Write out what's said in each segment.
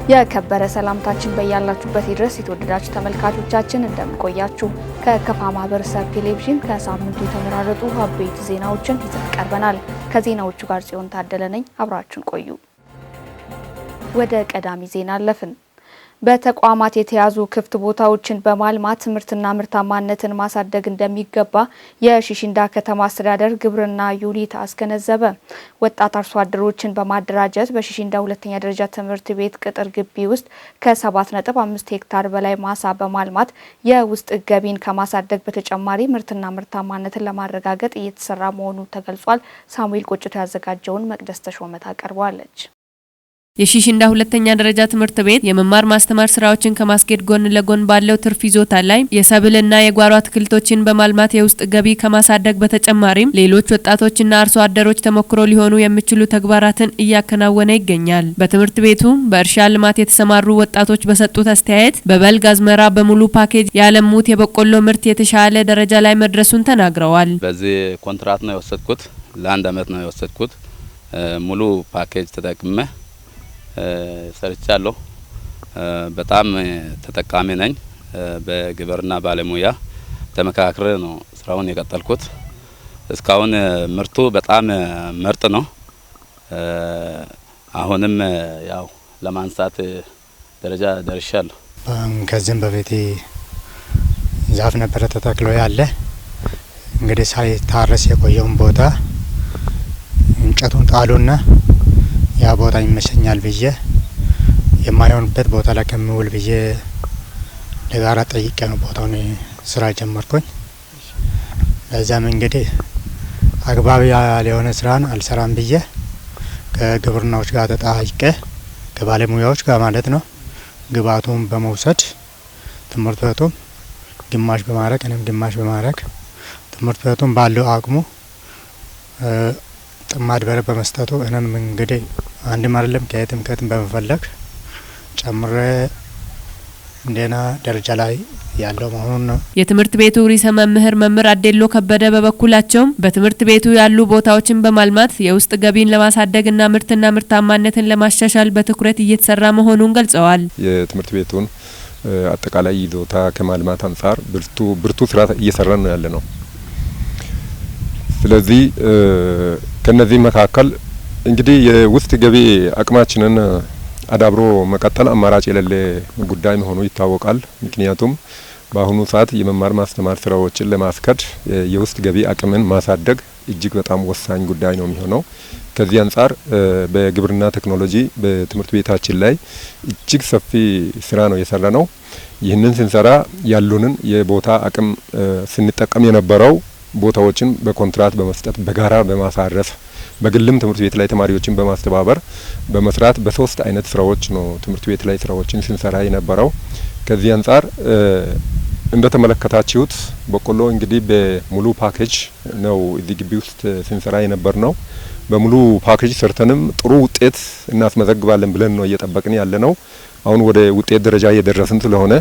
የከበረ ሰላምታችን በያላችሁበት ይድረስ። የተወደዳችሁ ተመልካቾቻችን፣ እንደምን ቆያችሁ? ከከፋ ማህበረሰብ ቴሌቪዥን ከሳምንቱ የተመራረጡ አበይት ዜናዎችን ይዘን ቀርበናል። ከዜናዎቹ ጋር ጽዮን ታደለ ነኝ። አብራችሁን ቆዩ። ወደ ቀዳሚ ዜና አለፍን። በተቋማት የተያዙ ክፍት ቦታዎችን በማልማት ምርትና ምርታማነትን ማሳደግ እንደሚገባ የሺሽንዳ ከተማ አስተዳደር ግብርና ዩኒት አስገነዘበ። ወጣት አርሶ አደሮችን በማደራጀት በሺሽንዳ ሁለተኛ ደረጃ ትምህርት ቤት ቅጥር ግቢ ውስጥ ከ7.5 ሄክታር በላይ ማሳ በማልማት የውስጥ ገቢን ከማሳደግ በተጨማሪ ምርትና ምርታማነትን ለማረጋገጥ እየተሰራ መሆኑ ተገልጿል። ሳሙኤል ቆጭቶ ያዘጋጀውን መቅደስ ተሾመ ታቀርበዋለች። የሺሽንዳ ሁለተኛ ደረጃ ትምህርት ቤት የመማር ማስተማር ስራዎችን ከማስኬድ ጎን ለጎን ባለው ትርፍ ይዞታ ላይ የሰብልና የጓሮ አትክልቶችን በማልማት የውስጥ ገቢ ከማሳደግ በተጨማሪም ሌሎች ወጣቶችና አርሶ አደሮች ተሞክሮ ሊሆኑ የሚችሉ ተግባራትን እያከናወነ ይገኛል። በትምህርት ቤቱ በእርሻ ልማት የተሰማሩ ወጣቶች በሰጡት አስተያየት በበልግ አዝመራ በሙሉ ፓኬጅ ያለሙት የበቆሎ ምርት የተሻለ ደረጃ ላይ መድረሱን ተናግረዋል። በዚህ ኮንትራት ነው የወሰድኩት። ለ1 አመት ነው የወሰድኩት። ሙሉ ፓኬጅ ተጠቅሜ ሰርቻለሁ። በጣም ተጠቃሚ ነኝ። በግብርና ባለሙያ ተመካክሬ ነው ስራውን የቀጠልኩት። እስካሁን ምርቱ በጣም ምርጥ ነው። አሁንም ያው ለማንሳት ደረጃ ደርሻለሁ። ከዚህም በፊት ዛፍ ነበረ ተተክሎ ያለ። እንግዲህ ሳይታረስ የቆየውን ቦታ እንጨቱን ጣሉና ያ ቦታ ይመቸኛል ብዬ፣ የማይሆንበት ቦታ ላይ ከምውል ብዬ ለጋራ ጠይቄ ነው ቦታውን ስራ ጀመርኩኝ። ለዛም እንግዲህ አግባብ ያልሆነ ስራን አልሰራም ብዬ ከግብርናዎች ጋር ተጠያይቄ፣ ከባለሙያዎች ጋር ማለት ነው፣ ግብአቱን በመውሰድ ትምህርት ቤቱም ግማሽ በማድረግ፣ እኔም ግማሽ በማድረግ፣ ትምህርት ቤቱም ባለው አቅሙ ጥማድ በሬ በመስጠቱ፣ እኔም እንግዲህ አንድም አይደለም ከየትም ከየትም በመፈለግ ጨምሬ እንደና ደረጃ ላይ ያለው መሆኑን ነው። የትምህርት ቤቱ ርዕሰ መምህር መምህር አዴሎ ከበደ በበኩላቸው በትምህርት ቤቱ ያሉ ቦታዎችን በማልማት የውስጥ ገቢን ለማሳደግና ምርትና ምርታማነትን ለማሻሻል በትኩረት እየተሰራ መሆኑን ገልጸዋል። የትምህርት ቤቱን አጠቃላይ ይዞታ ከማልማት አንጻር ብርቱ ብርቱ ስራ እየሰራን ነው ያለ ነው። ስለዚህ ከነዚህ መካከል እንግዲህ የውስጥ ገቢ አቅማችንን አዳብሮ መቀጠል አማራጭ የሌለ ጉዳይ መሆኑ ይታወቃል። ምክንያቱም በአሁኑ ሰዓት የመማር ማስተማር ስራዎችን ለማስከድ የውስጥ ገቢ አቅምን ማሳደግ እጅግ በጣም ወሳኝ ጉዳይ ነው የሚሆነው። ከዚህ አንጻር በግብርና ቴክኖሎጂ በትምህርት ቤታችን ላይ እጅግ ሰፊ ስራ ነው የሰራነው። ይህንን ስንሰራ ያሉንን የቦታ አቅም ስንጠቀም የነበረው ቦታዎችን በኮንትራት በመስጠት፣ በጋራ በማሳረፍ፣ በግልም ትምህርት ቤት ላይ ተማሪዎችን በማስተባበር በመስራት በሶስት አይነት ስራዎች ነው ትምህርት ቤት ላይ ስራዎችን ስንሰራ የነበረው። ከዚህ አንጻር እንደተመለከታችሁት በቆሎ እንግዲህ በሙሉ ፓኬጅ ነው እዚህ ግቢ ውስጥ ስንሰራ የነበር ነው። በሙሉ ፓኬጅ ሰርተንም ጥሩ ውጤት እናስመዘግባለን ብለን ነው እየጠበቅን ያለ ነው። አሁን ወደ ውጤት ደረጃ እየደረስን ስለሆነ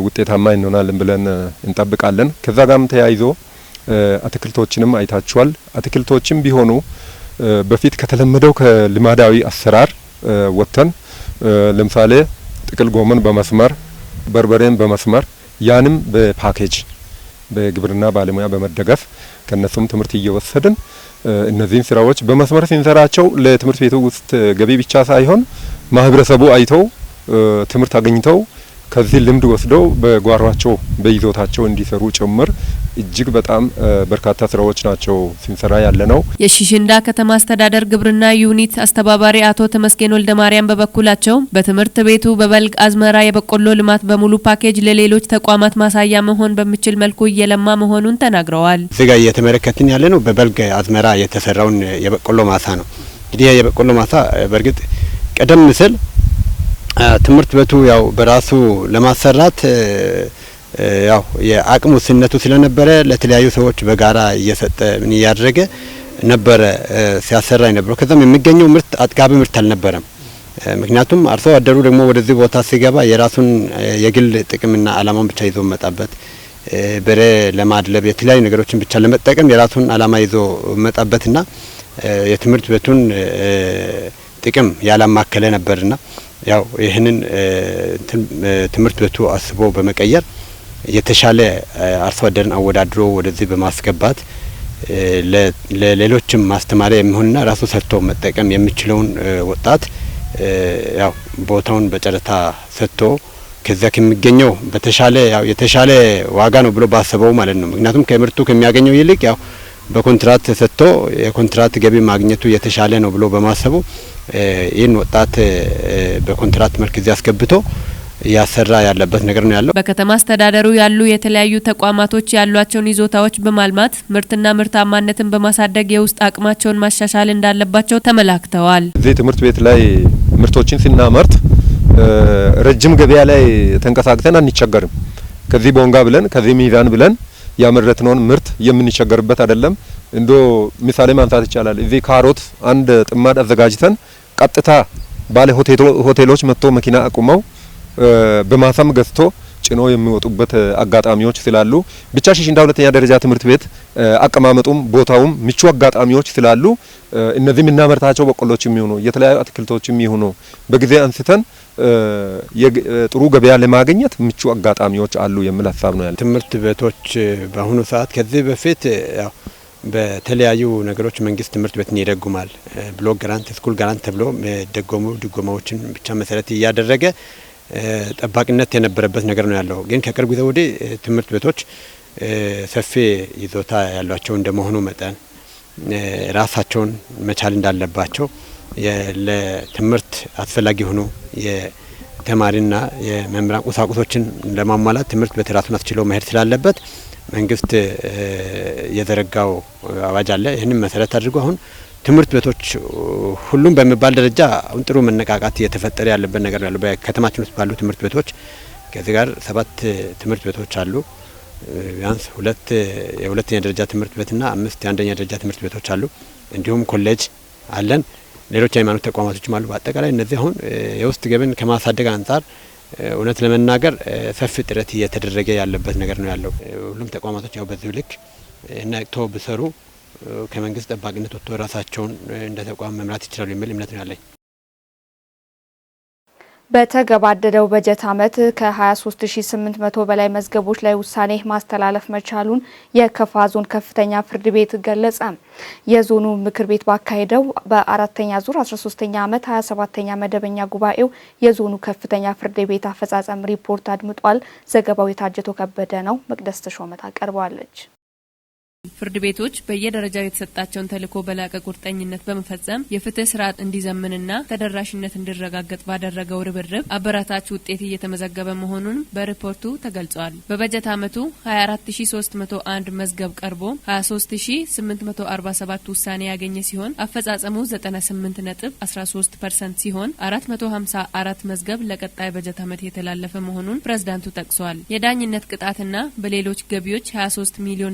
ውጤታማ እንሆናለን ብለን እንጠብቃለን። ከዛ ጋርም ተያይዞ አትክልቶችንም አይታችኋል። አትክልቶችም ቢሆኑ በፊት ከተለመደው ከልማዳዊ አሰራር ወጥተን ለምሳሌ ጥቅል ጎመን በመስመር፣ በርበሬን በመስመር፣ ያንም በፓኬጅ በግብርና ባለሙያ በመደገፍ ከነሱም ትምህርት እየወሰድን እነዚህን ስራዎች በመስመር ስንሰራቸው ለትምህርት ቤቱ ውስጥ ገቢ ብቻ ሳይሆን ማህበረሰቡ አይተው፣ ትምህርት አግኝተው፣ ከዚህ ልምድ ወስደው በጓሯቸው በይዞታቸው እንዲሰሩ ጭምር እጅግ በጣም በርካታ ስራዎች ናቸው ስንሰራ ያለ ነው። የሺሽንዳ ከተማ አስተዳደር ግብርና ዩኒት አስተባባሪ አቶ ተመስገን ወልደ ማርያም በበኩላቸው በትምህርት ቤቱ በበልግ አዝመራ የበቆሎ ልማት በሙሉ ፓኬጅ ለሌሎች ተቋማት ማሳያ መሆን በሚችል መልኩ እየለማ መሆኑን ተናግረዋል። እዚህ ጋር እየተመለከትን ያለ ነው በበልግ አዝመራ የተሰራውን የበቆሎ ማሳ ነው። እንግዲህ የበቆሎ ማሳ በእርግጥ ቀደም ሲል ትምህርት ቤቱ ያው በራሱ ለማሰራት ያው የአቅሙ ውስንነቱ ስለነበረ ለተለያዩ ሰዎች በጋራ እየሰጠ ምን እያደረገ ነበረ ሲያሰራ የነበረው። ከዛም የሚገኘው ምርት አጥጋቢ ምርት አልነበረም። ምክንያቱም አርሶ አደሩ ደግሞ ወደዚህ ቦታ ሲገባ የራሱን የግል ጥቅምና አላማውን ብቻ ይዞ መጣበት፣ በሬ ለማድለብ፣ የተለያዩ ነገሮችን ብቻ ለመጠቀም የራሱን አላማ ይዞ መጣበትና የትምህርት ቤቱን ጥቅም ያላማከለ ነበርና ያው ይህንን ትምህርት ቤቱ አስቦ በመቀየር የተሻለ አርሶ አደርን አወዳድሮ ወደዚህ በማስገባት ለሌሎችም ማስተማሪያ የሚሆንና ራሱ ሰርቶ መጠቀም የሚችለውን ወጣት ያው ቦታውን በጨረታ ሰጥቶ ከዚያ ከሚገኘው በተሻለ ያው የተሻለ ዋጋ ነው ብሎ ባሰበው ማለት ነው። ምክንያቱም ከምርቱ ከሚያገኘው ይልቅ ያው በኮንትራት ሰጥቶ የኮንትራት ገቢ ማግኘቱ የተሻለ ነው ብሎ በማሰቡ ይህን ወጣት በኮንትራት መልክ እዚህ አስገብቶ ያሰራ ያለበት ነገር ነው ያለው። በከተማ አስተዳደሩ ያሉ የተለያዩ ተቋማቶች ያሏቸውን ይዞታዎች በማልማት ምርትና ምርታማነትን በማሳደግ የውስጥ አቅማቸውን ማሻሻል እንዳለባቸው ተመላክተዋል። እዚህ ትምህርት ቤት ላይ ምርቶችን ስናመርት ረጅም ገበያ ላይ ተንቀሳቅሰን አንቸገርም። ከዚህ ቦንጋ ብለን ከዚህ ሚዛን ብለን ያመረትነውን ምርት የምንቸገርበት አይደለም። እንዶ ምሳሌ ማንሳት ይቻላል። እዚህ ካሮት አንድ ጥማድ አዘጋጅተን ቀጥታ ባለ ሆቴሎች መጥቶ መኪና አቁመው በማሳም ገዝቶ ጭኖ የሚወጡበት አጋጣሚዎች ስላሉ ብቻ ሽሽንዳ ሁለተኛ ደረጃ ትምህርት ቤት አቀማመጡም ቦታውም ምቹ አጋጣሚዎች ስላሉ እነዚህ የምናመርታቸው በቆሎችም ይሁኑ የተለያዩ አትክልቶችም ይሁኑ በጊዜ አንስተን ጥሩ ገበያ ለማግኘት ምቹ አጋጣሚዎች አሉ የሚል ሀሳብ ነው ያለው። ትምህርት ቤቶች በአሁኑ ሰዓት ከዚህ በፊት ያው በተለያዩ ነገሮች መንግስት ትምህርት ቤትን ይደጉማል። Block grant፣ school grant ተብሎ ደጎሙ ድጎማዎችን ብቻ መሰረት እያደረገ ጠባቂነት የነበረበት ነገር ነው ያለው። ግን ከቅርብ ጊዜ ወዲህ ትምህርት ቤቶች ሰፊ ይዞታ ያሏቸው እንደመሆኑ መጠን ራሳቸውን መቻል እንዳለባቸው ለትምህርት አስፈላጊ የሆኑ የተማሪና የመምህራን ቁሳቁሶችን ለማሟላት ትምህርት ቤት ራሱን አስችሎ መሄድ ስላለበት መንግስት የዘረጋው አዋጅ አለ። ይህንን መሰረት አድርጎ አሁን ትምህርት ቤቶች ሁሉም በሚባል ደረጃ አሁን ጥሩ መነቃቃት እየተፈጠረ ያለበት ነገር ነው ያለው። በከተማችን ውስጥ ባሉ ትምህርት ቤቶች ከዚህ ጋር 7 ትምህርት ቤቶች አሉ። ቢያንስ 2 የሁለተኛ ደረጃ ትምህርት ቤትና 5 የአንደኛ ደረጃ ትምህርት ቤቶች አሉ። እንዲሁም ኮሌጅ አለን። ሌሎች የሃይማኖት ተቋማቶችም አሉ። በአጠቃላይ እነዚህ አሁን የውስጥ ገቢን ከማሳደግ አንጻር እውነት ለመናገር ሰፊ ጥረት እየተደረገ ያለበት ነገር ነው ያለው። ሁሉም ተቋማቶች ያው በዚሁ ልክ ነቅተው ቢሰሩ ከመንግስት ጠባቂነት ወጥቶ ራሳቸውን እንደ ተቋም መምራት ይችላሉ የሚል እምነት ነው ያለኝ። በተገባደደው በጀት ዓመት ከ23800 በላይ መዝገቦች ላይ ውሳኔ ማስተላለፍ መቻሉን የከፋ ዞን ከፍተኛ ፍርድ ቤት ገለጸ። የዞኑ ምክር ቤት ባካሄደው በአራተኛ ዙር 13ኛ ዓመት 27ኛ መደበኛ ጉባኤው የዞኑ ከፍተኛ ፍርድ ቤት አፈጻጸም ሪፖርት አድምጧል። ዘገባው የታጀቶ ከበደ ነው። መቅደስ ተሾመ ታቀርበዋለች። ፍርድ ቤቶች በየደረጃው የተሰጣቸውን ተልዕኮ በላቀ ቁርጠኝነት በመፈጸም የፍትህ ስርዓት እንዲዘምንና ተደራሽነት እንዲረጋገጥ ባደረገው ርብርብ አበረታች ውጤት እየተመዘገበ መሆኑን በሪፖርቱ ተገልጿል። በበጀት ዓመቱ 24301 መዝገብ ቀርቦ 23847 ውሳኔ ያገኘ ሲሆን አፈጻጸሙ 98.13% ሲሆን 454 መዝገብ ለቀጣይ በጀት ዓመት የተላለፈ መሆኑን ፕሬዝዳንቱ ጠቅሷል። የዳኝነት ቅጣትና በሌሎች ገቢዎች 23 ሚሊዮን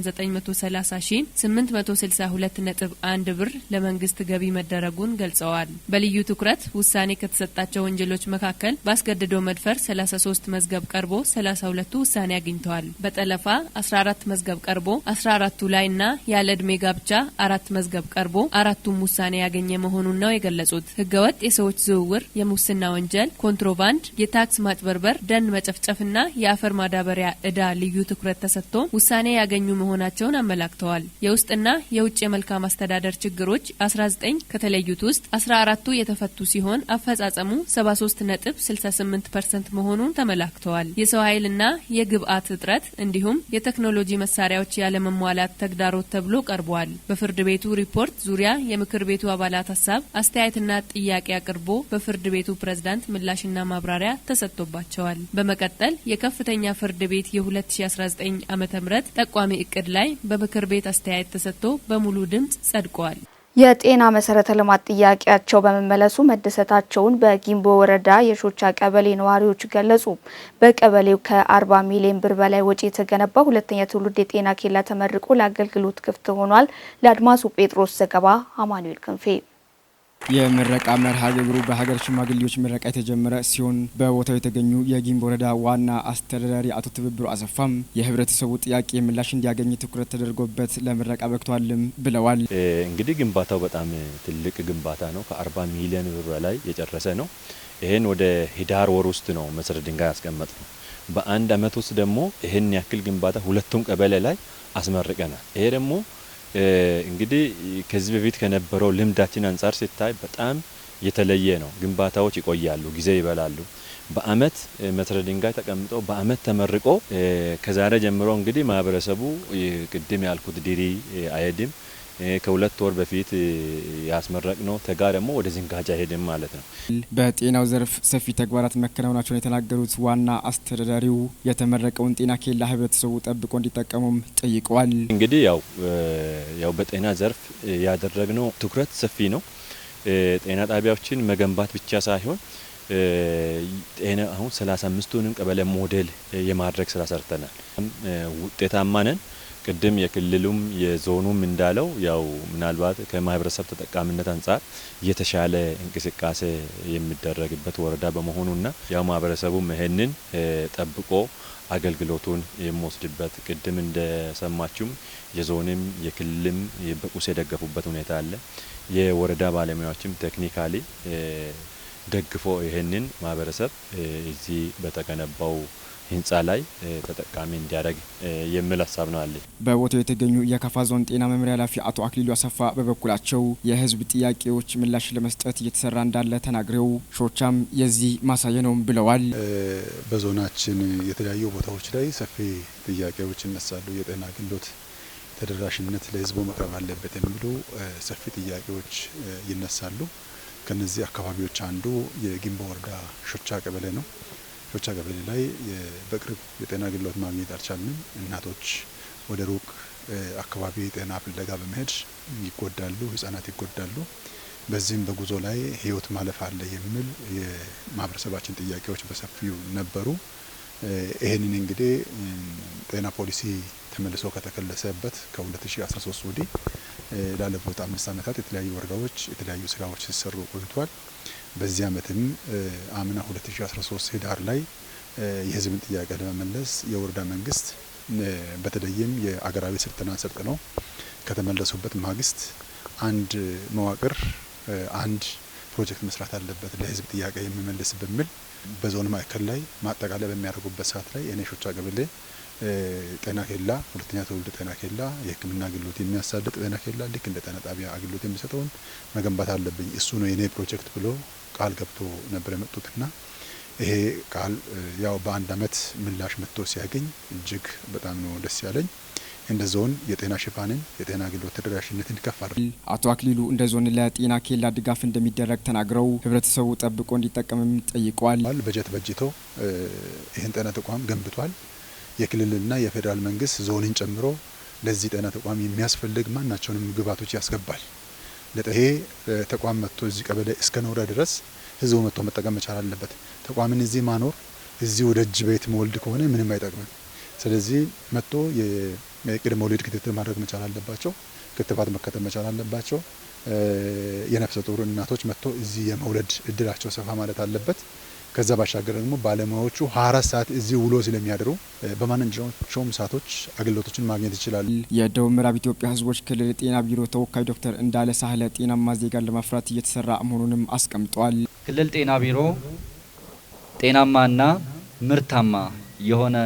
930,862.1 ብር ለመንግስት ገቢ መደረጉን ገልጸዋል። በልዩ ትኩረት ውሳኔ ከተሰጣቸው ወንጀሎች መካከል በአስገድዶ መድፈር 33 መዝገብ ቀርቦ 32ቱ ውሳኔ አግኝተዋል። በጠለፋ 14 መዝገብ ቀርቦ 14ቱ ላይና ያለ እድሜ ጋብቻ 4 መዝገብ ቀርቦ 4ቱም ውሳኔ ያገኘ መሆኑን ነው የገለጹት። ህገወጥ የሰዎች ዝውውር፣ የሙስና ወንጀል፣ ኮንትሮባንድ፣ የታክስ ማጭበርበር፣ ደን መጨፍጨፍና የአፈር ማዳበሪያ እዳ ልዩ ትኩረት ተሰጥቶ ውሳኔ ያገኙ መሆናቸውን አመላክተዋል። የውስጥና የውጭ የመልካም አስተዳደር ችግሮች 19 ከተለዩት ውስጥ 14ቱ የተፈቱ ሲሆን አፈጻጸሙ 73.68% መሆኑን ተመላክተዋል። የሰው ኃይልና የግብአት እጥረት እንዲሁም የቴክኖሎጂ መሳሪያዎች ያለመሟላት ተግዳሮት ተብሎ ቀርቧል። በፍርድ ቤቱ ሪፖርት ዙሪያ የምክር ቤቱ አባላት ሀሳብ፣ አስተያየትና ጥያቄ አቅርቦ በፍርድ ቤቱ ፕሬዝዳንት ምላሽና ማብራሪያ ተሰጥቶባቸዋል። በመቀጠል የከፍተኛ ፍርድ ቤት የ2019 ዓ.ም ጠቋሚ እቅድ ላይ በምክር ቤት አስተያየት ተሰጥቶ በሙሉ ድምጽ ጸድቋል። የጤና መሰረተ ልማት ጥያቄያቸው በመመለሱ መደሰታቸውን በጊምቦ ወረዳ የሾቻ ቀበሌ ነዋሪዎች ገለጹ። በቀበሌው ከ40 ሚሊዮን ብር በላይ ወጪ የተገነባ ሁለተኛ ትውልድ የጤና ኬላ ተመርቆ ለአገልግሎት ክፍት ሆኗል። ለአድማሱ ጴጥሮስ ዘገባ አማኑኤል ክንፌ። የምረቃ መርሃ ግብሩ በሀገር ሽማግሌዎች ምረቃ የተጀመረ ሲሆን በቦታው የተገኙ የጊምቦ ወረዳ ዋና አስተዳዳሪ አቶ ትብብሩ አሰፋም የህብረተሰቡ ጥያቄ ምላሽ እንዲያገኝ ትኩረት ተደርጎበት ለምረቃ በቅቷልም ብለዋል። እንግዲህ ግንባታው በጣም ትልቅ ግንባታ ነው። ከ40 ሚሊዮን ብር በላይ የጨረሰ ነው። ይሄን ወደ ህዳር ወር ውስጥ ነው መሰረት ድንጋይ ያስቀመጥነው። በአንድ አመት ውስጥ ደግሞ ይሄን ያክል ግንባታ ሁለቱም ቀበሌ ላይ አስመርቀናል። ይሄ ደግሞ እንግዲህ ከዚህ በፊት ከነበረው ልምዳችን አንጻር ሲታይ በጣም የተለየ ነው። ግንባታዎች ይቆያሉ፣ ጊዜ ይበላሉ። በአመት መሰረት ድንጋይ ተቀምጦ በአመት ተመርቆ ከዛሬ ጀምሮ እንግዲህ ማህበረሰቡ ቅድም ያልኩት ዲሪ አይሄድም። ከሁለት ወር በፊት ያስመረቅነው ተጋ ደግሞ ወደ ዝንጋጃ አይሄድም ማለት ነው። በጤናው ዘርፍ ሰፊ ተግባራት መከናወናቸውን የተናገሩት ዋና አስተዳዳሪው የተመረቀውን ጤና ኬላ ህብረተሰቡ ጠብቆ እንዲጠቀሙም ጠይቀዋል። እንግዲህ ያው በጤና ዘርፍ ያደረግነው ትኩረት ሰፊ ነው። ጤና ጣቢያዎችን መገንባት ብቻ ሳይሆን ጤና አሁን 35ቱንም ቀበሌ ሞዴል የማድረግ ስራ ሰርተናል። ውጤታማ ነን። ቅድም የክልሉም የዞኑም እንዳለው ያው ምናልባት ከማህበረሰብ ተጠቃሚነት አንጻር የተሻለ እንቅስቃሴ የሚደረግበት ወረዳ በመሆኑና ያው ማህበረሰቡም ይሄንን ጠብቆ አገልግሎቱን የሚወስድበት ቅድም እንደሰማችሁም የዞንም የክልልም በቁስ የደገፉበት ሁኔታ አለ። የወረዳ ባለሙያዎችም technically ደግፎ ይሄንን ማህበረሰብ እዚህ በተገነባው ህንጻ ላይ ተጠቃሚ እንዲያደርግ የሚል ሀሳብ ነው አለ። በቦታው የተገኙ የካፋ ዞን ጤና መምሪያ ኃላፊ አቶ አክሊሉ አሰፋ በበኩላቸው የህዝብ ጥያቄዎች ምላሽ ለመስጠት እየተሰራ እንዳለ ተናግረው ሾቻም የዚህ ማሳያ ነው ብለዋል። በዞናችን የተለያዩ ቦታዎች ላይ ሰፊ ጥያቄዎች ይነሳሉ። የጤና አገልግሎት ተደራሽነት ለህዝቡ መቅረብ አለበት የሚሉ ሰፊ ጥያቄዎች ይነሳሉ። ከነዚህ አካባቢዎች አንዱ የጊምቦ ወረዳ ሾቻ ቀበሌ ነው። ሾቻ ቀበሌ ላይ በቅርብ የጤና አገልግሎት ማግኘት አልቻልንም። እናቶች ወደ ሩቅ አካባቢ ጤና ፍለጋ በመሄድ ይጎዳሉ፣ ህጻናት ይጎዳሉ። በዚህም በጉዞ ላይ ህይወት ማለፍ አለ የሚል የማህበረሰባችን ጥያቄዎች በሰፊው ነበሩ። ይሄንን እንግዲህ ጤና ፖሊሲ ተመልሶ ከተከለሰበት ከ2013 ወዲህ ላለፉት 5 ዓመታት የተለያዩ ወረዳዎች የተለያዩ ስራዎች ሲሰሩ ቆይቷል። በዚህ አመትም አምና 2013 ህዳር ላይ የህዝብን ጥያቄ ለመመለስ የወረዳ መንግስት በተለይም የአገራዊ ስልጠና ሰልጥነው ከተመለሱበት ማግስት አንድ መዋቅር አንድ ፕሮጀክት መስራት አለበት ለህዝብ ጥያቄ የሚመልስ በሚል በዞን ማዕከል ላይ ማጠቃለያ በሚያደርጉበት ሰዓት ላይ እኔ ሾቻ ቀበሌ ጤና ኬላ ሁለተኛ ትውልድ ጤና ኬላ የህክምና አገልግሎት የሚያሳልጥ ጤና ኬላ ልክ እንደ ጤና ጣቢያ አገልግሎት የሚሰጠውን መገንባት አለብኝ፣ እሱ ነው የኔ ፕሮጀክት ብሎ ቃል ገብቶ ነበር የመጡትና ይሄ ቃል ያው በአንድ አመት ምላሽ መጥቶ ሲያገኝ እጅግ በጣም ነው ደስ ያለኝ። እንደ ዞን የጤና ሽፋንን የጤና አገልግሎት ተደራሽነትን ከፍ አድርገን አቶ አክሊሉ እንደ ዞን ለጤና ኬላ ድጋፍ እንደሚደረግ ተናግረው ህብረተሰቡ ጠብቆ እንዲጠቀምም ጠይቀዋል። በጀት በጅቶ ይህን ጤና ተቋም ገንብቷል። የክልልና የፌዴራል መንግስት ዞንን ጨምሮ ለዚህ ጤና ተቋም የሚያስፈልግ ማናቸውንም ግብዓቶች ያስገባል። ለጤሄ ተቋም መጥቶ እዚህ ቀበሌ እስከ ኖረ ድረስ ህዝቡ መጥቶ መጠቀም መቻል አለበት። ተቋምን እዚህ ማኖር እዚህ ወደ እጅ ቤት መወልድ ከሆነ ምንም አይጠቅምም። ስለዚህ መጥቶ የቅድመ ወሊድ ክትትል ማድረግ መቻል አለባቸው። ክትባት መከተብ መቻል አለባቸው። የነፍሰ ጡር እናቶች መጥቶ እዚህ የመውለድ እድላቸው ሰፋ ማለት አለበት። ከዛ ባሻገር ደግሞ ባለሙያዎቹ 24 ሰዓት እዚህ ውሎ ስለሚያድሩ በማንኛውም ሰዓቶች አገልግሎቶችን ማግኘት ይችላሉ። የደቡብ ምዕራብ ኢትዮጵያ ህዝቦች ክልል ጤና ቢሮ ተወካይ ዶክተር እንዳለ ሳህለ ጤናማ ዜጋን ለማፍራት እየተሰራ መሆኑንም አስቀምጠዋል። ክልል ጤና ቢሮ ጤናማና ምርታማ የሆነ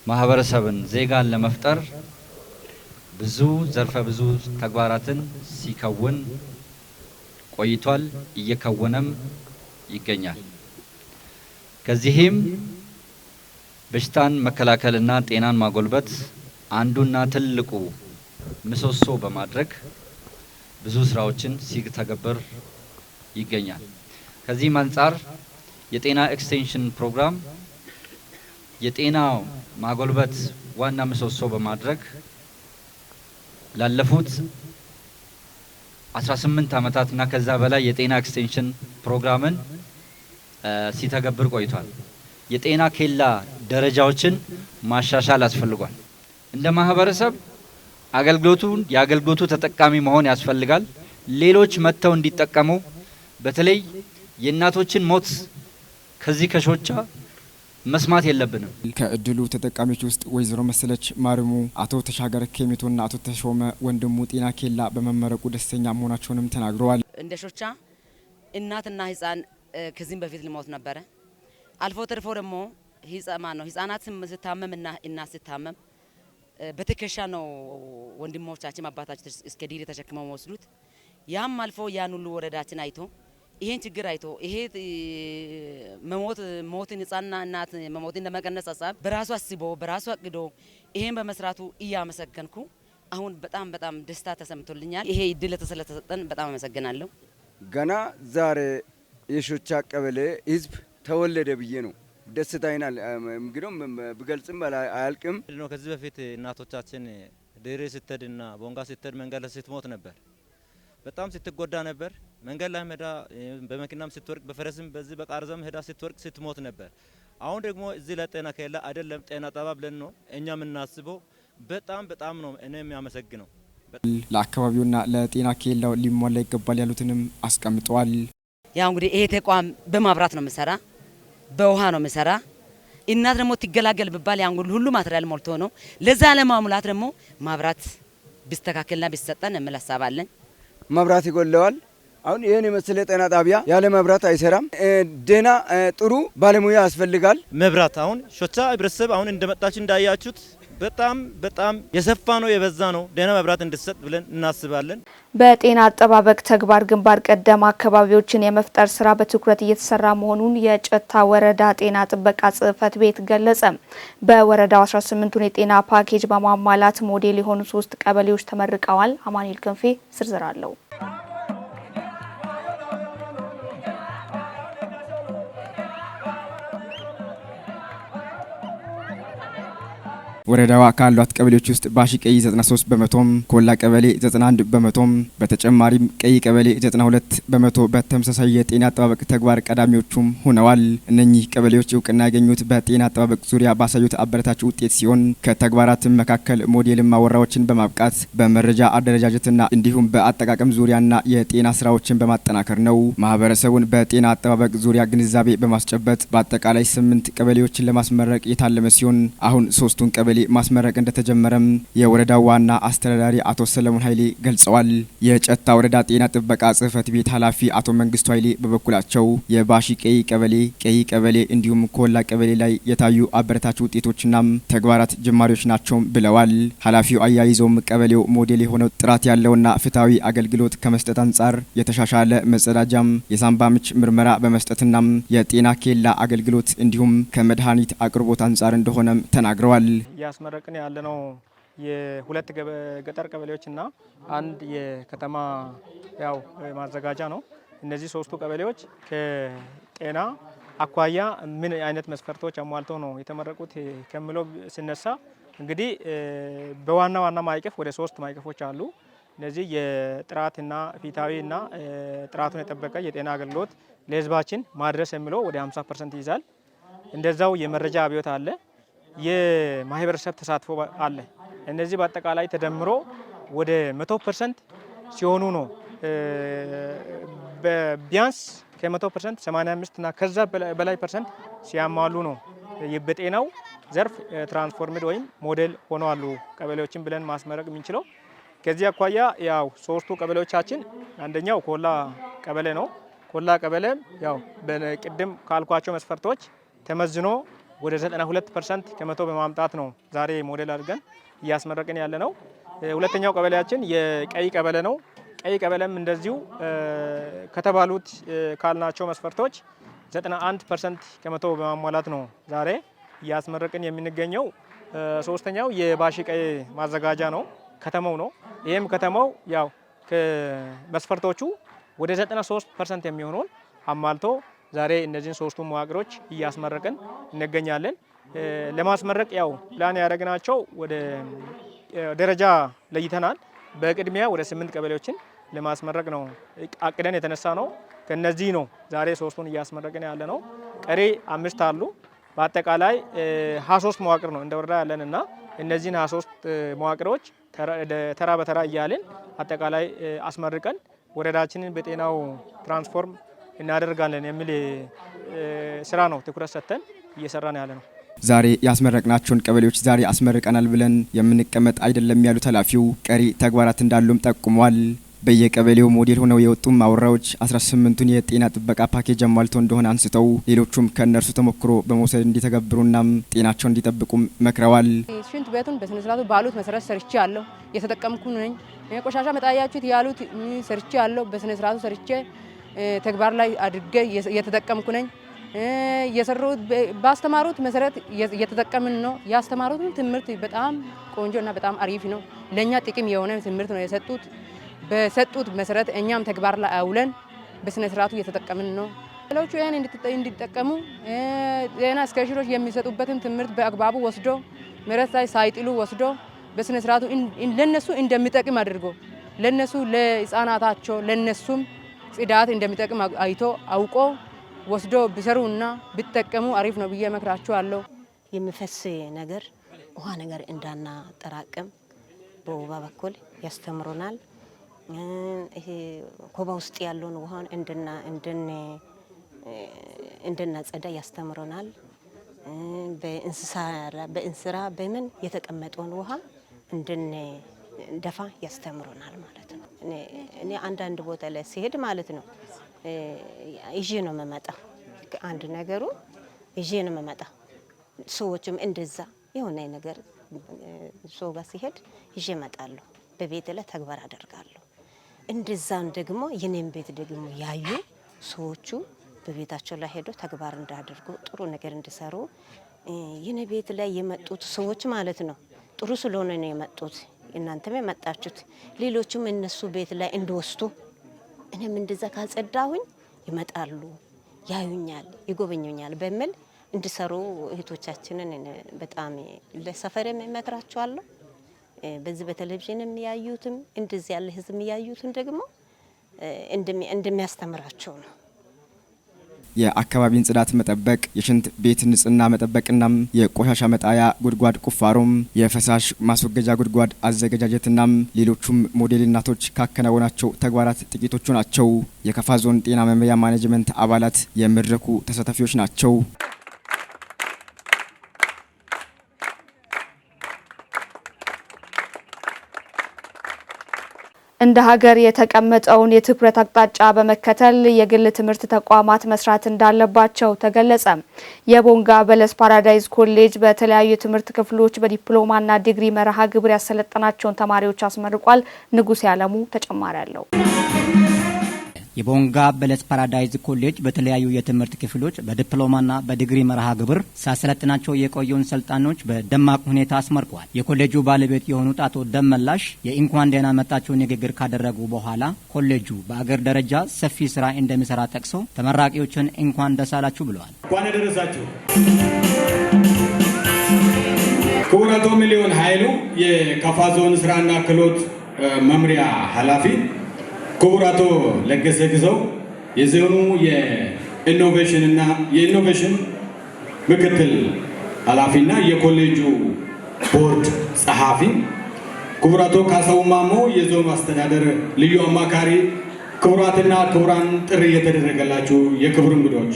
ማህበረሰብን ዜጋን ለመፍጠር ብዙ ዘርፈ ብዙ ተግባራትን ሲከውን ቆይቷል፣ እየከወነም ይገኛል። ከዚህም በሽታን መከላከልና ጤናን ማጎልበት አንዱና ትልቁ ምሰሶ በማድረግ ብዙ ስራዎችን ሲተገበር ይገኛል። ከዚህም አንጻር የጤና ኤክስቴንሽን ፕሮግራም የጤና ማጎልበት ዋና ምሰሶ በማድረግ ላለፉት 18 ዓመታት እና ከዛ በላይ የጤና ኤክስቴንሽን ፕሮግራምን ሲተገብር ቆይቷል። የጤና ኬላ ደረጃዎችን ማሻሻል አስፈልጓል። እንደ ማህበረሰብ አገልግሎቱን የአገልግሎቱ ተጠቃሚ መሆን ያስፈልጋል። ሌሎች መጥተው እንዲጠቀሙ፣ በተለይ የእናቶችን ሞት ከዚህ ከሾቻ መስማት የለብንም። ከእድሉ ተጠቃሚዎች ውስጥ ወይዘሮ መሰለች ማርሙ፣ አቶ ተሻገር ኬሚቶና አቶ ተሾመ ወንድሙ ጤና ኬላ በመመረቁ ደስተኛ መሆናቸውንም ተናግረዋል። እንደ ሾቻ እናትና ህፃን ከዚህም በፊት ሊሞት ነበረ። አልፎ ተርፎ ደግሞ ህጻማ ነው፣ ህጻናት ስታመም እና እናት ስታመም በትከሻ ነው ወንድሞቻችን አባታችን እስከ ዲሪ ተሸክመው ወስዱት። ያም አልፎ ያን ሁሉ ወረዳችን አይቶ፣ ይሄን ችግር አይቶ፣ ይሄ መሞት ሞትን፣ ህጻንና እናት መሞትን ለመቀነስ ሀሳብ በራሱ አስቦ፣ በራሱ አቅዶ ይሄን በመስራቱ እያመሰገንኩ አሁን በጣም በጣም ደስታ ተሰምቶልኛል። ይሄ እድል ስለተሰጠን በጣም አመሰግናለሁ። ገና ዛሬ የሾቻ ቀበሌ ህዝብ ተወለደ ብዬ ነው ደስታዬን እንግዲህ ብገልጽም አያልቅም። ከዚህ በፊት እናቶቻችን ድሬ ስትሄድና ቦንጋ ስትሄድ መንገድ ላይ ስትሞት ነበር። በጣም ስትጎዳ ነበር። መንገድ ላይ ሄዳ በመኪናም ስትወድቅ፣ በፈረስም በዚህ በቃርዛም ሄዳ ስትወድቅ ስትሞት ነበር። አሁን ደግሞ እዚህ ለጤና ኬላ አይደለም ጤና ጣቢያ ብለን ነው እኛ የምናስበው። በጣም በጣም ነው እኔ የሚያመሰግነው። ለአካባቢውና ለጤና ኬላው ሊሟላ ይገባል ያሉትንም አስቀምጠዋል። ያው እንግዲህ ይሄ ተቋም በማብራት ነው የምሰራ፣ በውሃ ነው የምሰራ። እናት ደግሞ ትገላገል ብባል ያን ሁሉ material ሞልቶ ነው። ለዛ ለማሙላት ደግሞ ማብራት ቢስተካከልና ቢሰጠን የሚል ሀሳብ አለኝ። መብራት ይጎለዋል። አሁን ይህን የመሰለ ጤና ጣቢያ ያለ መብራት አይሰራም። ደህና ጥሩ ባለሙያ ያስፈልጋል። መብራት አሁን ሾቻ ህብረተሰብ አሁን እንደመጣችሁ እንዳያችሁት በጣም በጣም የሰፋ ነው፣ የበዛ ነው። ደህና መብራት እንዲሰጥ ብለን እናስባለን። በጤና አጠባበቅ ተግባር ግንባር ቀደም አካባቢዎችን የመፍጠር ስራ በትኩረት እየተሰራ መሆኑን የጨታ ወረዳ ጤና ጥበቃ ጽሕፈት ቤት ገለጸ። በወረዳው 18ቱን የጤና ፓኬጅ በማሟላት ሞዴል የሆኑ ሶስት ቀበሌዎች ተመርቀዋል። አማኑኤል ክንፌ ዝርዝር አለው። ወረዳዋ ካሏት ቀበሌዎች ውስጥ ባሺ ቀይ 93 በመቶም፣ ኮላ ቀበሌ 91 በመቶም፣ በተጨማሪም ቀይ ቀበሌ 92% በተመሳሳይ የጤና አጠባበቅ ተግባር ቀዳሚዎቹም ሆነዋል። እነኚህ ቀበሌዎች እውቅና ያገኙት በጤና አጠባበቅ ዙሪያ ባሳዩት አበረታች ውጤት ሲሆን ከተግባራትም መካከል ሞዴል እማወራዎችን በማብቃት፣ በመረጃ አደረጃጀትና እንዲሁም በአጠቃቀም ዙሪያና የጤና ስራዎችን በማጠናከር ነው። ማህበረሰቡን በጤና አጠባበቅ ዙሪያ ግንዛቤ በማስጨበጥ በአጠቃላይ ስምንት ቀበሌዎችን ለማስመረቅ የታለመ ሲሆን አሁን ሶስቱን ቀበሌ ማስመረቅ እንደተጀመረም የወረዳው ዋና አስተዳዳሪ አቶ ሰለሞን ኃይሌ ገልጸዋል። የጨታ ወረዳ ጤና ጥበቃ ጽሕፈት ቤት ኃላፊ አቶ መንግስቱ ኃይሌ በበኩላቸው የባሺ ቀይ ቀበሌ፣ ቀይ ቀበሌ እንዲሁም ኮላ ቀበሌ ላይ የታዩ አበረታች ውጤቶችና ተግባራት ጅማሬዎች ናቸው ብለዋል። ኃላፊው አያይዘውም ቀበሌው ሞዴል የሆነው ጥራት ያለውና ፍትሐዊ አገልግሎት ከመስጠት አንጻር የተሻሻለ መጸዳጃም፣ የሳምባ ምች ምርመራ በመስጠትና የጤና ኬላ አገልግሎት እንዲሁም ከመድኃኒት አቅርቦት አንጻር እንደሆነም ተናግረዋል። እያስመረቅን ያለነው የሁለት ገጠር ቀበሌዎችና አንድ የከተማ ያው ማዘጋጃ ነው። እነዚህ ሶስቱ ቀበሌዎች ከጤና አኳያ ምን አይነት መስፈርቶች አሟልተው ነው የተመረቁት ከሚለው ስነሳ እንግዲህ በዋና ዋና ማዕቀፍ ወደ ሶስት ማዕቀፎች አሉ። እነዚህ የጥራትና ፍትሃዊና ጥራቱን የጠበቀ የጤና አገልግሎት ለሕዝባችን ማድረስ የሚለው ወደ 50% ይይዛል። እንደዛው የመረጃ አብዮት አለ፣ የማህበረሰብ ተሳትፎ አለ። እነዚህ በአጠቃላይ ተደምሮ ወደ 100% ሲሆኑ ነው፣ ቢያንስ ከ100% 85 እና ከዛ በላይ percent ሲያሟሉ ነው በጤናው ዘርፍ transformed ወይም ሞዴል ሆነዋል ቀበሌዎችን ብለን ማስመረቅ የምንችለው። ከዚህ አኳያ ያው ሶስቱ ቀበሌዎቻችን አንደኛው ኮላ ቀበሌ ነው። ኮላ ቀበሌ ያው ቅድም ካልኳቸው መስፈርቶች ተመዝኖ ወደ 92% ከመቶ በማምጣት ነው ዛሬ ሞዴል አድርገን እያስመረቅን ያለ ነው። ሁለተኛው ቀበሌያችን የቀይ ቀበሌ ነው። ቀይ ቀበሌም እንደዚሁ ከተባሉት ካልናቸው መስፈርቶች 91% ከመቶ በማሟላት ነው ዛሬ እያስመረቅን የምንገኘው። ሶስተኛው የባሺ ቀይ ማዘጋጃ ነው፣ ከተማው ነው። ይህም ከተማው ያው ከመስፈርቶቹ ወደ 93% የሚሆነውን አሟልቶ ዛሬ እነዚህን ሶስቱ መዋቅሮች እያስመረቅን እንገኛለን። ለማስመረቅ ያው ፕላን ያደረግናቸው ወደ ደረጃ ለይተናል። በቅድሚያ ወደ ስምንት ቀበሌዎችን ለማስመረቅ ነው አቅደን የተነሳ ነው። ከነዚህ ነው ዛሬ ሶስቱን እያስመረቅን ያለ ነው። ቀሪ አምስት አሉ። በአጠቃላይ 23 መዋቅር ነው እንደ ወረዳ ያለን እና እነዚህን 23 መዋቅሮች ተራ በተራ እያልን አጠቃላይ አስመርቀን ወረዳችንን በጤናው transform እናደርጋለን የሚል ስራ ነው ትኩረት ሰጥተን እየሰራን ያለ ነው። ዛሬ ያስመረቅናቸውን ቀበሌዎች ዛሬ አስመርቀናል ብለን የምንቀመጥ አይደለም ያሉት ኃላፊው ቀሪ ተግባራት እንዳሉም ጠቁመዋል። በየቀበሌው ሞዴል ሆነው የወጡ አወራዎች 18ቱን የጤና ጥበቃ ፓኬጅ አሟልተው እንደሆነ አንስተው ሌሎቹም ከእነርሱ ተሞክሮ በመውሰድ እንዲተገብሩናም ጤናቸውን እንዲጠብቁም መክረዋል። ሽንት ቤቱን በስነ ስርዓቱ ባሉት መሰረት ሰርቼ አለሁ፣ እየተጠቀምኩ ነኝ። ቆሻሻ መጣያችሁት ያሉት ሰርቼ አለሁ፣ በስነ ስርዓቱ ሰርቼ ተግባር ላይ አድርጌ እየተጠቀምኩ ነኝ። የሰሩት ባስተማሩት መሰረት እየተጠቀምን ነው። ያስተማሩትን ትምህርት በጣም ቆንጆና በጣም አሪፍ ነው። ለኛ ጥቅም የሆነ ትምህርት ነው የሰጡት። በሰጡት መሰረት እኛም ተግባር ላይ አውለን በስነ ስርዓቱ እየተጠቀምን ነው። ሌሎቹ ይህን እንዲጠቀሙ ጤና ኤክስቴንሽኖች የሚሰጡበትን ትምህርት በአግባቡ ወስዶ መሬት ላይ ሳይጥሉ ወስዶ በስነ ስርዓቱ ለነሱ እንደሚጠቅም አድርጎ ለነሱ ለህፃናታቸው ለነሱም ጽዳት እንደሚጠቅም አይቶ አውቆ ወስዶ ቢሰሩና ቢጠቀሙ አሪፍ ነው ብዬ እመክራቸዋለሁ። የሚፈስ ነገር ውሃ ነገር እንዳናጠራቅም በወባ በኩል ያስተምሩናል። ይሄ ኮባ ውስጥ ያለውን ውሃን እንድናጸዳ ያስተምሩናል። በእንስራ በምን የተቀመጠውን ውሃ እንድንደፋ ያስተምሩናል ማለት ነው። እኔ አንዳንድ ቦታ ላይ ሲሄድ ማለት ነው ይዤ ነው የምመጣ። አንድ ነገሩ ይዤ ነው የምመጣ። ሰዎችም እንደዛ የሆነ ነገር ሰው ጋር ሲሄድ ይዤ እመጣለሁ። በቤት ላይ ተግባር አደርጋለሁ። እንደዛም ደግሞ የኔን ቤት ደግሞ ያዩ ሰዎቹ በቤታቸው ላይ ሄዶ ተግባር እንዳደርጉ ጥሩ ነገር እንዲሰሩ የኔ ቤት ላይ የመጡት ሰዎች ማለት ነው ጥሩ ስለሆነ ነው የመጡት። እናንተም የመጣችሁት ሌሎችም እነሱ ቤት ላይ እንዲወስዱ እኔም እንደዛ ካጸዳሁኝ ይመጣሉ፣ ያዩኛል፣ ይጎበኙኛል በሚል እንዲሰሩ እህቶቻችንን በጣም ለሰፈርም እመክራቸዋለሁ። በዚህ በቴሌቪዥን የሚያዩትም እንደዚህ ያለ ህዝብ የሚያዩትም ደግሞ እንደሚያስተምራቸው ነው። የአካባቢን ጽዳት መጠበቅ፣ የሽንት ቤት ንጽህና መጠበቅናም የቆሻሻ መጣያ ጉድጓድ ቁፋሮም፣ የፈሳሽ ማስወገጃ ጉድጓድ አዘገጃጀትናም ሌሎቹም ሞዴል እናቶች ካከናወናቸው ተግባራት ጥቂቶቹ ናቸው። የከፋ ዞን ጤና መምሪያ ማኔጅመንት አባላት የመድረኩ ተሳታፊዎች ናቸው። እንደ ሀገር የተቀመጠውን የትኩረት አቅጣጫ በመከተል የግል ትምህርት ተቋማት መስራት እንዳለባቸው ተገለጸ። የቦንጋ በለስ ፓራዳይዝ ኮሌጅ በተለያዩ የትምህርት ክፍሎች በዲፕሎማና ዲግሪ መርሃ ግብር ያሰለጠናቸውን ተማሪዎች አስመርቋል። ንጉሴ አለሙ ተጨማሪ አለው። የቦንጋ በለስ ፓራዳይዝ ኮሌጅ በተለያዩ የትምህርት ክፍሎች በዲፕሎማና በዲግሪ መርሃ ግብር ሲያሰለጥናቸው የቆየውን ሰልጣኞች በደማቅ ሁኔታ አስመርቋል። የኮሌጁ ባለቤት የሆኑት አቶ ደመላሽ የእንኳን ደህና መጣችሁ ንግግር ካደረጉ በኋላ ኮሌጁ በአገር ደረጃ ሰፊ ስራ እንደሚሰራ ጠቅሰው ተመራቂዎችን እንኳን ደስ አላችሁ ብለዋል። እንኳን አደረሳችሁ። ክቡር አቶ ሚሊዮን ኃይሉ የከፋ ዞን ስራና ክህሎት መምሪያ ኃላፊ፣ ክቡር አቶ ለገሰ ግዘው የዞኑ የኢኖቬሽንና የኢኖቬሽን ምክትል ኃላፊና የኮሌጁ ቦርድ ጸሐፊ፣ ክቡር አቶ ካሳው ማሞ የዞኑ አስተዳደር ልዩ አማካሪ፣ ክቡራትና ክቡራን ጥሪ የተደረገላችሁ የክብር እንግዶች፣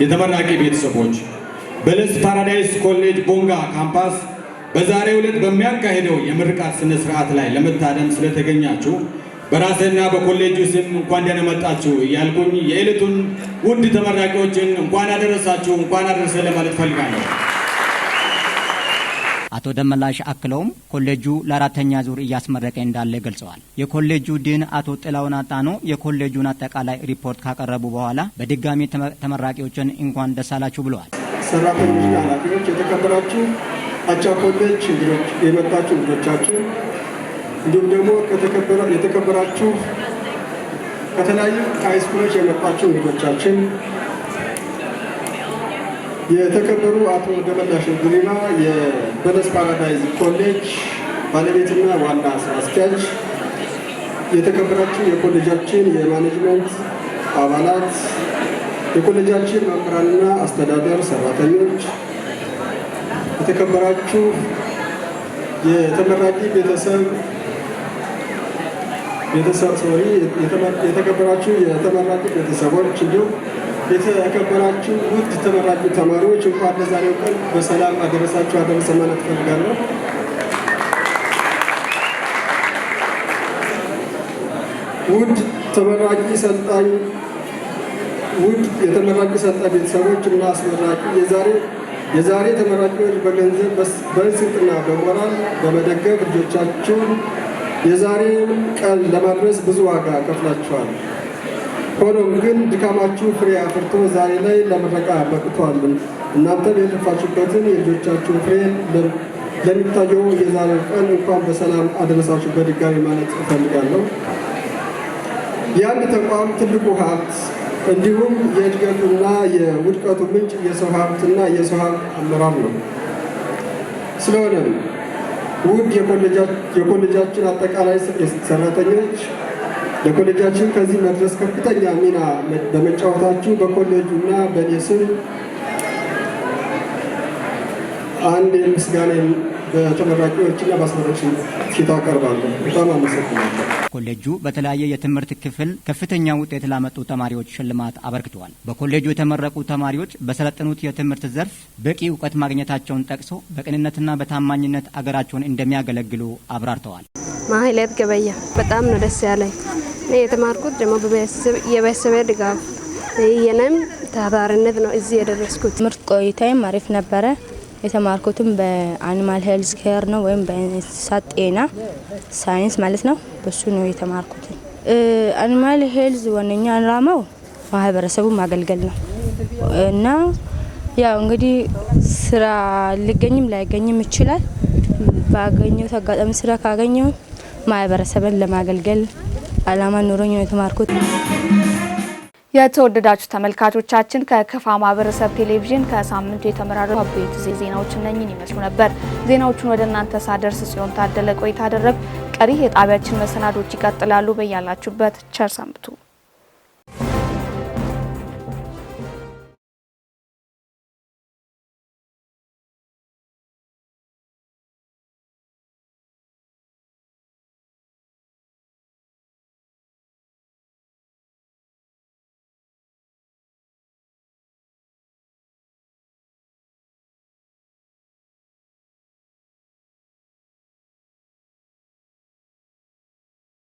የተመራቂ ቤተሰቦች፣ በለስ ፓራዳይስ ኮሌጅ ቦንጋ ካምፓስ በዛሬው ዕለት በሚያካሂደው የምርቃት ስነ ስርዓት ላይ ለመታደም ስለተገኛችሁ በራሴና በኮሌጁ ስም እንኳን ደህና መጣችሁ እያልኩኝ የዕለቱን ውድ ተመራቂዎችን እንኳን አደረሳችሁ እንኳን አደረሰ ለማለት ፈልጋለሁ። አቶ ደመላሽ አክለውም ኮሌጁ ለአራተኛ ዙር እያስመረቀ እንዳለ ገልጸዋል። የኮሌጁ ዲን አቶ ጥላውን አጣኖ የኮሌጁን አጠቃላይ ሪፖርት ካቀረቡ በኋላ በድጋሚ ተመራቂዎችን እንኳን ደስ አላችሁ ብለዋል። ሰራተኞችና ኃላፊዎች፣ የተከበራችሁ አቻ ኮሌጅ እንግዶች፣ የመጣችሁ እንግዶቻችን፣ እንዲሁም ደግሞ የተከበራችሁ ከተለያዩ high school ኦች የመጣችሁ እንግዶቻችን፣ የተከበሩ አቶ ደመላሽ ድሪባ የበለስ ፓራዳይዝ ኮሌጅ ባለቤትና ዋና ስራ አስኪያጅ፣ የተከበራችሁ የኮሌጃችን የማኔጅመንት አባላት፣ የኮሌጃችን መምህራንና አስተዳደር ሰራተኞች፣ የተከበራችሁ የተመራቂ ቤተሰብ ቤተሰብ sorry፣ የተከበራችሁ የተመራቂ ቤተሰቦች፣ እንዲሁም የተከበራችሁ ውድ ተመራቂ ተማሪዎች፣ እንኳን ለዛሬው ቀን በሰላም አደረሳችሁ አደረሰ ማለት እፈልጋለሁ። ውድ ተመራቂ ሰልጣኝ ውድ የተመራቂ ሰልጣኝ ቤተሰቦች እና አስመራቂ፣ የዛሬ ተመራቂዎች በገንዘብ፣ በስንቅና በሞራል በመደገፍ ልጆቻችሁን የዛሬውን ቀን ለማድረስ ብዙ ዋጋ ከፍላችኋል። ሆኖም ግን ድካማችሁ ፍሬ አፍርቶ ዛሬ ላይ ለምረቃ በቅቷል። እናንተም የለፋችሁበትን የልጆቻችሁን ፍሬ ለሚታየው የዛሬው ቀን እንኳን በሰላም አደረሳችሁ በድጋሚ ማለት እፈልጋለሁ። የአንድ ተቋም ትልቁ ሀብት እንዲሁም የእድገቱና የውድቀቱ ምንጭ የሰው ሀብትና የሰው ሀብት አመራር ነው። ስለሆነም ውድ የኮሌጃችን አጠቃላይ ሰራተኞች፣ ለኮሌጃችን ከዚህ መድረስ ከፍተኛ ሚና በመጫወታችሁ በኮሌጁና በእኔ ስም አንድ ምስጋና በተመራቂዎችና በአስመራቂዎች ፊት አቀርባለሁ። በጣም አመሰግናለሁ። ኮሌጁ በተለያየ የትምህርት ክፍል ከፍተኛ ውጤት ላመጡ ተማሪዎች ሽልማት አበርክተዋል። በኮሌጁ የተመረቁ ተማሪዎች በሰለጠኑት የትምህርት ዘርፍ በቂ እውቀት ማግኘታቸውን ጠቅሶ በቅንነትና በታማኝነት አገራቸውን እንደሚያገለግሉ አብራርተዋል። ማህሌት ገበያ። በጣም ነው ደስ ያለኝ። እኔ የተማርኩት ደግሞ የቤተሰቤ ድጋፍ፣ የኔም ታታሪነት ነው እዚህ የደረስኩት። ትምህርት ቆይታዬም አሪፍ ነበረ። የተማርኩትም በ animal health care ነው ወይም በእንስሳት ጤና ሳይንስ ማለት ነው። በሱ ነው የተማርኩት። Animal health ዋነኛ አላማው ማህበረሰቡን ማገልገል ነው እና ያው እንግዲህ ስራ ሊገኝም ላይገኝም ይችላል። ባገኘሁት አጋጣሚ ስራ ካገኘሁ ማህበረሰብን ለማገልገል አላማ ኖሮኝ ነው የተማርኩት። የተወደዳችሁ ተመልካቾቻችን፣ ከከፋ ማህበረሰብ ቴሌቪዥን ከሳምንቱ የተመራረጡ አበይት ዜናዎች እነኝን ይመስሉ ነበር። ዜናዎቹን ወደ እናንተ ሳደርስ ጽዮን ታደለ ቆይታ አደረግ። ቀሪ የጣቢያችን መሰናዶች ይቀጥላሉ። በያላችሁበት ቸር ሰንብቱ።